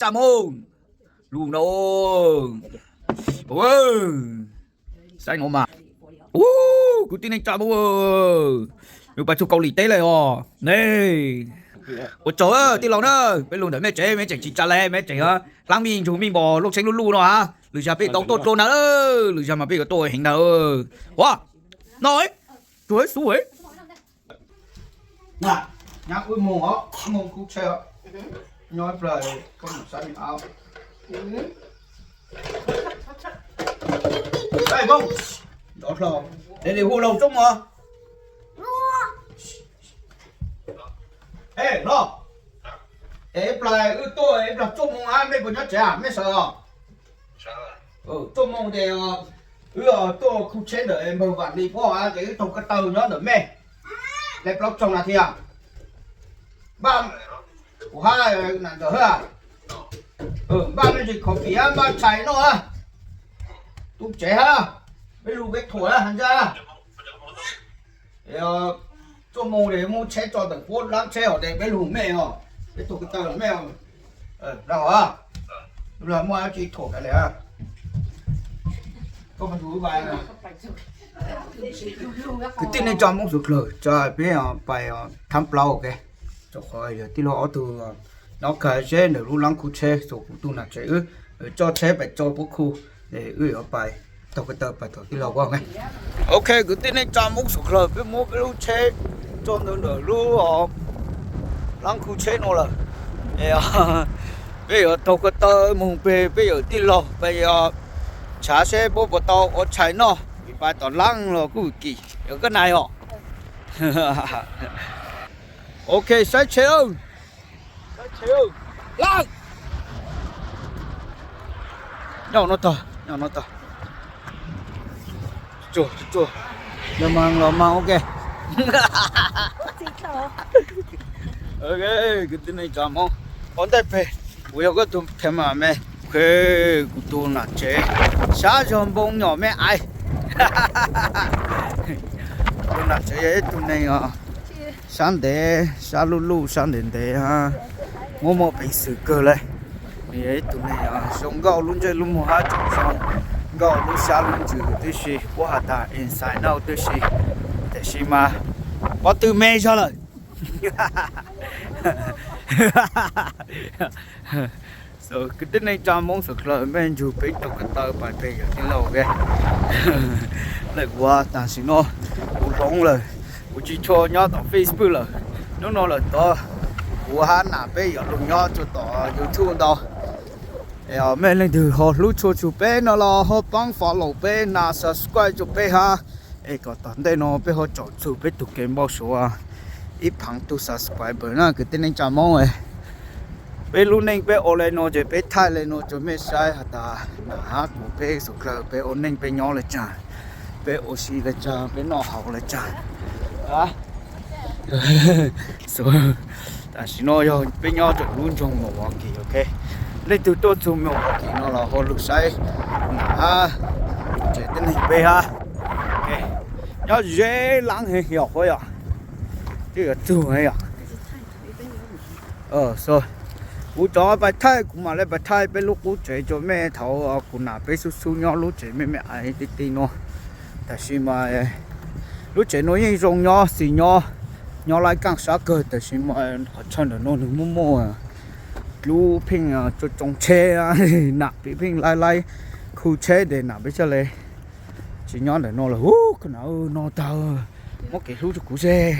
Tsa Moo, lub no, saib no mas, u, kwv tij neej tsa Hmoob, nws pais txug Kaus Lim teb lawm os ne. Ua tsaug tij laug na, peb lug ntawm mej tsev mej tseem tsis tsa le, mej tseem hlab mij ntsug mij npos luj tsheeb luj luj no ha. Lwm zag peb tau tuaj dlua na, lwm zag mas peb yuav tuaj heev na. Ua, no, tsuag xub. Nyab wb moog os, wb moog kub tsheb os. Nyob ib plag koj mus saib me ab. Ej, Hmoob, nrov hlo, es nim hu laug Txooj Moo. Ej, hlo, es ib plag wb tuaj ib plag Txooj Moo na, mej puas nyob tsev, mej sawv os? Txooj Moo ces wb tuaj kub tsheb ntawm npawg Vam Lis puab ces wb taug ko taw nyob ntawm mej le plaub caug nas this. Npaj, kuv hab nam ntawm hab, npaj me ntsis khoom fim hab npaj tshais noj hab, tu tsev hab, peb lug peb thuam hab has ntsa. Txuj moo es muab tsheb tso ntawm puab dlaab tsheb os, es peb lug mej os, peb tug ko taw mej os. Muaj dab tsi thuam kav liam. Kwv tij neej tsa Moob suav dlawg, peb pais thaab plaub, rau qhov yog tij laug ob tug nyob kag zeb ntawm lub laab khu tsheb, xuas kuv tug nam tsev wb coj tsheb pais tso puab khu, es wb yuav pais taug ko taw pais tom tij laug puab. Ok, kwv tij neej tsa Moob suav dlawg, peb muab peb lub tsheb tso ntawm ntawm lub laab khu tsheb no lawm. Peb yuav taug ko taw moog peg peb yawm tij laug pais, tshav seb puab puas tau ua tshais noj, vim pais tom laab los kuj kim, yog koj nais os. Ok, saib tsheb. Nyob no tog, nyob no tog. Los mas, los mas, ok. Ok, kwv tij neej tsa Moob, ua ntej peg, kuv yog koj tug cameraman, kuv tug nam tsev, sab zog npoo nyom me ais. Kuv tug nam tsev yog ib tug neeg sab ntev, sab luj luj, sab ntev ntev, muaj muaj peev xwm kawg le. Nws yog ib tug neeg zoo nkauj lub ntsej lub muag hab tseem zoo nkauj lub sab lub ntsws tib si, puab has tas inside out tib si, tiam sis mas pob tw me zog lawm. Kwv tij neej tsa Moob suav dlawg, mej nrug peb taug ko taw pais peg yawm tij laug. Lawm kuv tam sim no kuv hloov lawm, kuv tsis tshua nyob tom Facebook lawm. Hnub no lawm tod kuv hab nam peb yuav lug nyob rua tom YouTube ntau. Mej leej twg ho hlub tshua txug peb no los ho paab follow peb, nam subscribe rua peb hab, es kom tom ntej no peb ho tsaum txug peb tug kev npau suav ib phav tug subscriber na kwv tij neej tsa Moob. Peb lub neej peb ua le nuav ces peb thaij le nuav rua mej saib has tas nam hab kuv peb suav dlawg peb ua neej peb nyob le caag, peb ua si le caag, peb noj haus le caag. Tam sim no yog peb nyob rua lub nroog Milwaukee, ok. Leej twg tuaj txug Milwaukee no los ho lug saib nam hab tsev tib neeg peb hab. Nyob ze laab heev yom, huv yom, twb yuav txug yom. Kuv rov pais thaij, kuv mam le pais thaij peb lub qub tsev rua mej thaum kuv nam peb xub xub nyob lub tsev me me ais tij tij nuav. Tam sim mas lub tsev nuav yeej zoo nyob xis nyob, nyob laib kaaj sab kawg, tam sim mas qhov chaw ntawm nuav nwg muaj muaj dlub pheej tsoo tsoo tsheb, nam peb pheej laib laib khu tsheb tes nam peb txhaj le tsis nyob ntawm nuav lawm. Huv, koj nam no tag, muab kev hlub rua kuv seb.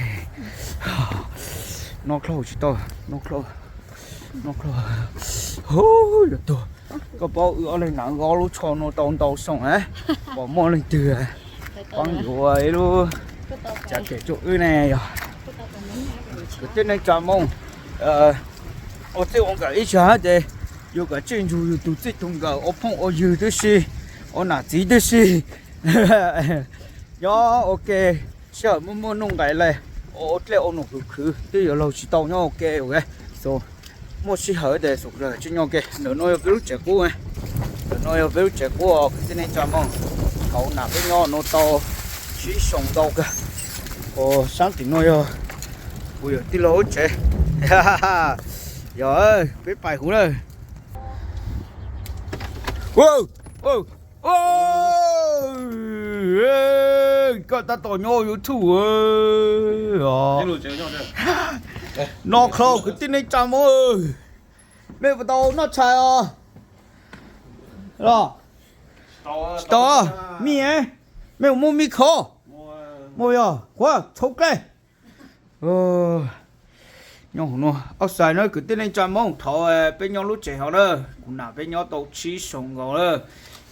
Noj dlhau tsis tau, noj dlhau, noj dlhau. Huv, yuav tuag. Koj paub wb ob leeg nam wb ob lub tsho nuav tau ntau xyoo, pom muaj leej twg paab yuav ib lub tsav kem rua wb ne yog. Kwv tij neej tsa Moob, ua txij ua nkawm ib zag ces yug kom tsij nrug yug tug txij tug nkawm ua phooj ua ywg tib si, ua nam txiv tib si. Nyob ua ke, sij hawm muaj muaj nuj nqes le, ua dlej ua num khwv khwv twb yuav laug tsis tau nyob ua ke. So, muaj sij hawm tes suav dlawg tsij nyob ua ke. Ntawm nuav yog peb lub tsev qub, ntawm nuav yog peb lub tsev qub os kwv tij neej tsa Moob. Thaum nam peb nyob nuav tau tsib xyoo ntau kawg. Ua saab tim nuav yog kuv yawm tij laug lub tsev. Yog, peb pais huv lawm. Koj tab tom nyob YouTube os. No khau kwv tij neej tsa Hmoob, mej puas tau noj tshais os? Los tsis tau, mij, mej puas muaj mij khov? Muaj yog, kuv tshau dlej. Nyob hauv no, outside na kwv tij neej tsa Hmoob, thaum peb nyob lub tsev hov na, kuv nam peb nyob tau tsib xyoo nkaus lawm,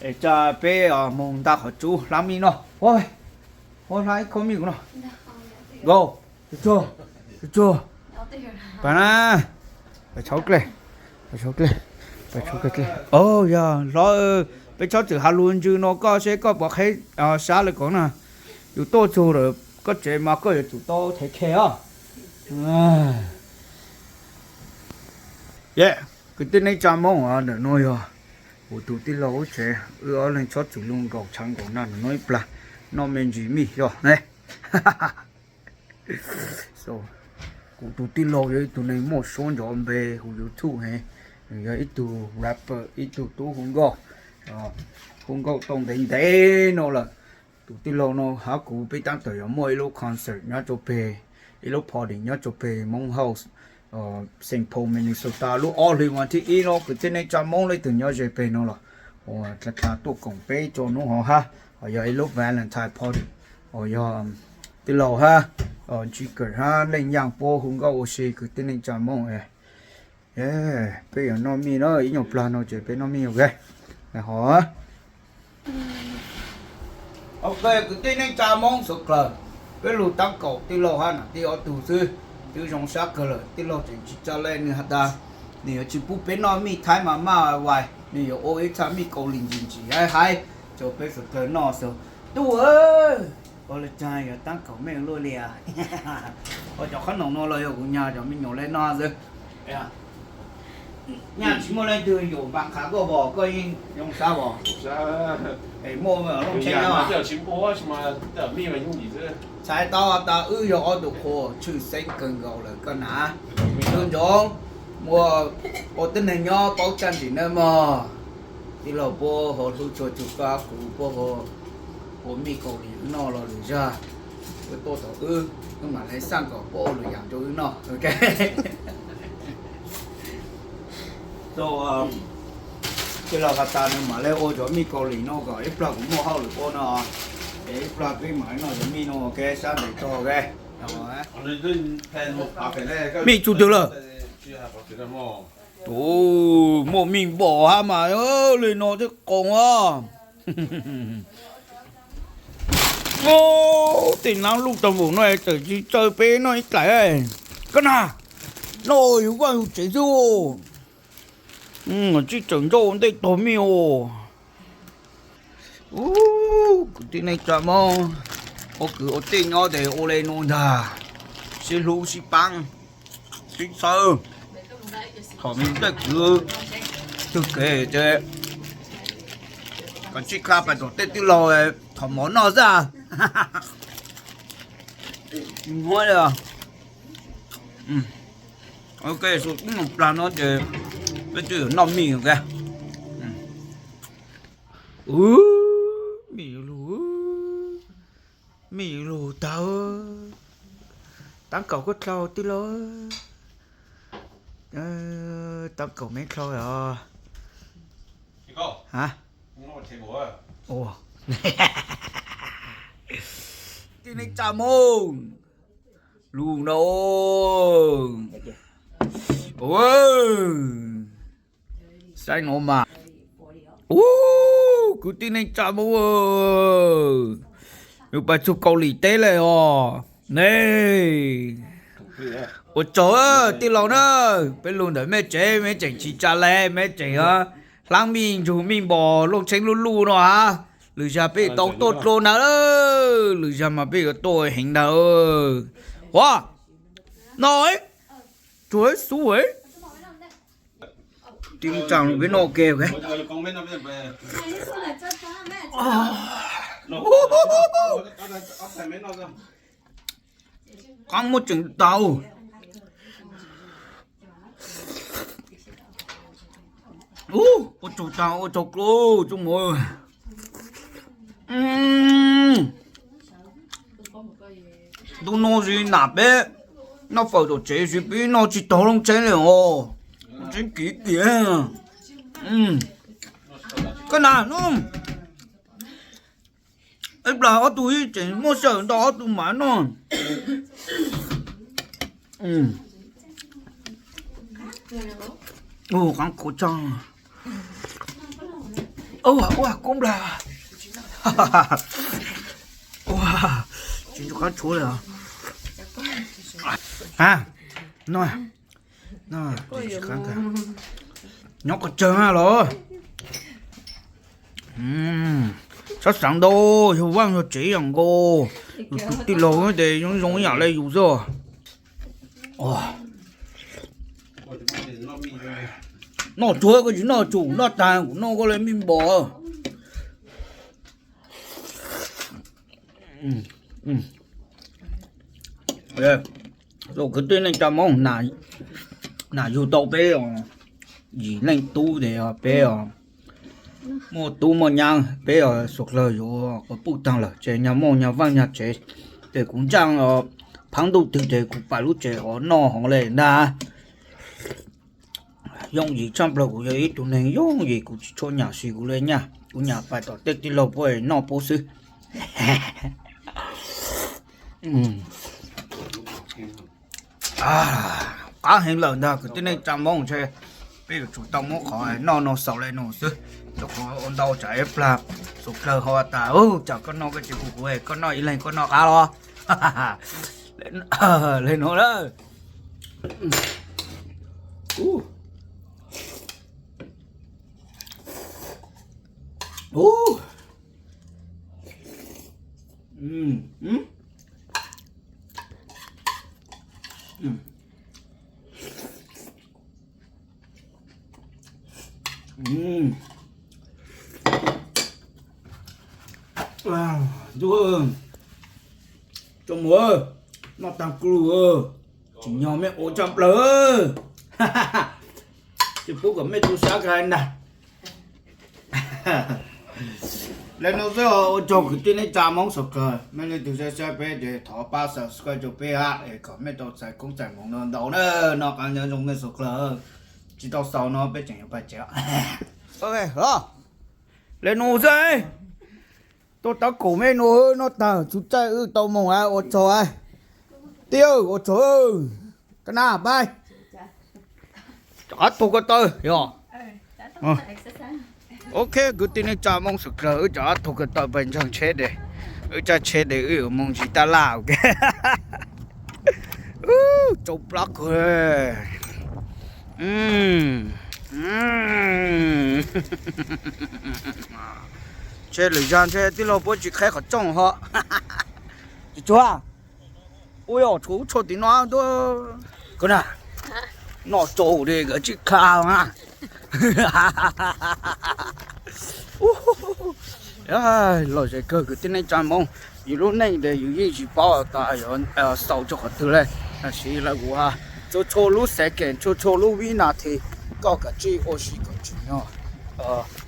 es cas peb mus nta qhov tsub hlab mij no, ua hlab ib khob mij kuv no, nkaus, tsuag, tsuag, pas na, pas tshau dlej, pas tshau dlej, pas tshau dlej. Yog hlob, peb txhob txwm has lus ntsws no koj seb koj puas qheb sab lawm ko na. Yus tuaj txug lawm koj tsev mas koj yuav tsum tau thev khe os. Kwv tij neej tsa Hmoob, ntawm no yog kuv tus tij laug lub tsev, wb ob leeg txhob txwm lug nkaus tshav nkaus nag ntawm no ib plag, noj me ntsis mij yog ne. Kuv tus tij laug yog ib tug neeg muaj suab nrov npe hauv YouTube heev, nws yog ib tug rapper, ib tug tub hu nkauj, hu nkauj tau ntev ntev no lawm. Tus tij laug no hab kuv peb tab tom yuav muaj ib lub concert nyob rau peg, ib lub party nyob rau peg Hmoob House, Saint Paul, Minnesota lub ob hlis vas thib ib no. Kwv tij neej tsa Hmoob leej twg nyob ze peg no los ua dlha dlha tuaj koom peb tso hnub hov hab, ho yog ib lub Valentine party, ho yog tij laug hab, Jigger hab Leej Yaaj puab hu nkauj ua si kwv tij neej tsa Hmoob. Peb yuav noj mij na, ib nyuag plag no ces peb noj mij ua ke. Ho, ok, kwv tij neej tsa Hmoob sawv dlawg, peb lug tab kaum tij laug hab nam tij ob tug xwb, twb zoo sab kawg lawm. Tij laug tseem tsis tsa le, nws has tas nws yuav tsis pub peb noj mij Thaib mas maj vais, nws yuav ua ib txhaj mij Kaus Lim ntsim ntsim haib haib rau peb sawv dlawg noj xwb. Tub, ua le caag yuav tab kaum mej luaj li as? Ua cov qhob noom no los yog kuv nyag cov me nyuam le noj xwb. Nyaj tsis muaj leej twg yuam npaam qhav koj vos, koj yeej zoo sab vos. Es muaj Looj Tsheej no, txhais tau has tas wb yog ob tug qhua tshwj xeeb kawg nkaus lawm koj na. Tub Ntsoov, muaj ua tib neeg nyob paub txaj ntsim nawb mog. Tij laug puab ho hlub tshua tshua koj, kuv puab ho ua mij Kaus Lim wb noj los lwm zag, wb tuaj thaum wb, wb mam le xaj kom puab ua lwm yaam rau wb noj. Tij laug has tas nws mam le ua cov mij Kaus Lim no kom ib plag kuv muaj hauj lwm ua no, es ib plag peb mam le noj cov mij no ua ke sab ntev tog ke. Mij txug twg lawm? Tus muaj mij npaum hab mas li no thiaj qoos os. Tej naab luj tau npaum no txawm tsis txawj peb noj ib dlaim. Koj na, noj yug vaj yug tsev xwb. Tsib tawm nrauj ntej tog mij os. Kwv tij neej tsa Moob, ua kwv ua tij nyob ces ua le nuav ntag, sib hlub sib paab, sib txhawb. Thaum me tej kwv tug kev ces koj tsij kha pais tom tej tij laug thov mov noj xwb. Muab li. Ok, su ib nus plag no ces peb twb yuav noj mij ke. Mij lug, mij lug tag. Taab kaum koj dlhau tij laug, taab kaum me dlhau os. Tij neej tsa Moob, lug no. Saib no mas. Ub, kwv tij neej tsa Moob, yus pais txug Kaus Lim teb lawm os. Ne, ua tsaug tij laug na, peb lug ntawm mej tsev mej tseem tsis tsa le, mej tseem hlaab mij nrug mij npog Looj Tsheeb lub luj no hab, lwm zag peb tau tuaj dlua ntag, lwm zag mas peb yuav tuaj heev ntag. Ua, no, tsuag xub. Tij neej tsa, peb noj ke. Qaab muaj tseem tau. Ua tsaug tag, ua tsaug kawg tsoom muam. Ntu no tsis nam peb noj fawm tom tsev tsis pib noj tsis tau loo tsheb li os. Tseeb kiv kiag. Koj na, ib plag ob tug ib tseem muaj sij hawm nrog ob tug mas noj. Qab khuav tso. Ua kub nplag. Ua, tsis nco qab tshuav li. A, no, nyob qhov tsawg los. Txhob xav ntau, yug vaaj yug tsev yam nkaus, yus tus tij laug ces zoo zoo ib yam li yus xwb. Noj tsuag koj tsis noj tsum, noj tag kuv noj koj li mij npom. Kwv tij neej tsa Hmoob, nam yug tau peb os, yim leej tub ces peb os, muaj tub muaj nyab peb os, suav dlawg yuav quas puj taag lawm ces nyag muaj nyag vaaj nyag tsev, ces kuv ntsaaj os, phaab ntuj twg ces kuv pais lub tsev hov noj hov li ntag. Yooj yim tshaj plaws kuv yog ib tug neeg yooj yim, kuv tsis tshua nyam sis kuv li nyaj, kuv nyam pais tom tej tij laug puab noj puab xwb. Qab heev lawm ntag kwv tij neej tsa Hmoob, ntshe peb yuav tsum tau muab qhov noj no xaus li no xwb, rau qhov ua ntau tsam ib plag suav dlawg ho tas, tsam koj noj koj tsis pum kuv, koj noj ib leeg koj noj qab los. Li no lawm. Ntuj, tsoom muam, noj tag kawg, tsim nyog mej ua tshaj plaws, tsis pub kom mej tu sab kag ntag. Li no xwb, ua tsaug kwv tij neej tsa Hmoob suav dlawg, mej leej twg saib saib peb ces thov pab subscribe rau peb hab es kom mej tau txais koob txais hmoov ntau ntau na, noj qab nyob zoo mej suav dlawg. Tsis tau xaus no peb tseem yuav pais tsev. Li no xwb, tuaj tab kaum mej no noj tag txug caij wb tau moog ua tsaug. Tij, ua tsaug, koj na pab. Rov qab tuag ko taw yog. Ok, kwv tij neej tsa Hmoob suav dlawg, wb rov qab tuag ko taw pais ntseeg tsheb de, wb tsav tsheb de wb yuav moog ntsib tab laj. Tsau plab kawg. Ntshe lwm zag ntshe tij laug puab tsis qheb qhov tsooj ho. Tsis tshua. Ua tshuav ub tshuav tim no ntuj. Koj na, noj tsau de nkawd tsij kha na. Lom zem kawg kwv tij neej tsa Hmoob, yus lub neej tes yus yeej tsis paub tas yuav xaus rau qhov twg le. Tab sis lawv kuv has, txhua txhua lub second, txhua txhua lub vib nas this, koj kav tsij ua si kom tsim nyog,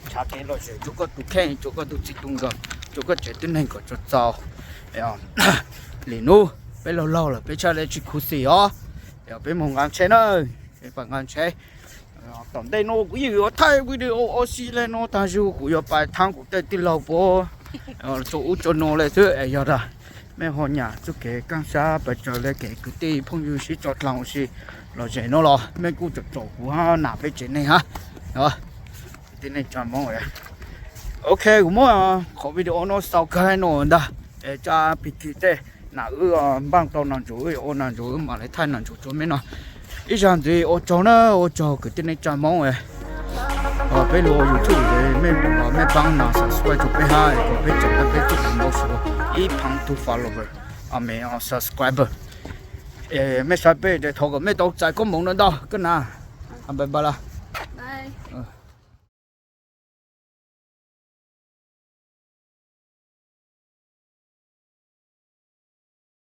tshav kev lom zem rau koj tus kheej, rau koj tus txij tus nkawm, rau koj tsev tib neeg kom txaus txaus. Lwm hnub peb laug laug lawm peb tshaj le tsis khuv xim os. Peb moog nqa tsheb na, peb nqa tsheb. Tom ntej no kuv yeej yuav thaij video ua si le no tag zug, kuv yuav pais thaab kuv tej tij laug puab rau ub rau no le xwb es yog tas mej ho nyam txuj kev kaaj sab pes tsawg le kev kwv tij phooj ywg sib tso dlaag ua si lom zem no los mej kuj tsom tsom kuv hab nam peb tsev neeg hab. Kwv tij neej tsa Hmoob, ok, kuv muab qhov video no xaus kawg no ntag. Es tsa pig kig tej, nam wb npaaj tau nam ntsuag wb yuav ua nam ntsuag, wb mam li thaij nam ntsuag rua mej noj. Ib zag ntxiv ua tsaug na, ua tsaug kwv tij neej tsa Hmoob. Peb lub YouTube mej, mej paab nas subscribe rua peb hab, kom peb tseem tau peb tug ntau suav ib phav tug follower, me subscriber. Mej saib peb tes thov kom mej tau txais koob moov ntau ntau kawg na. Bye bye lawm.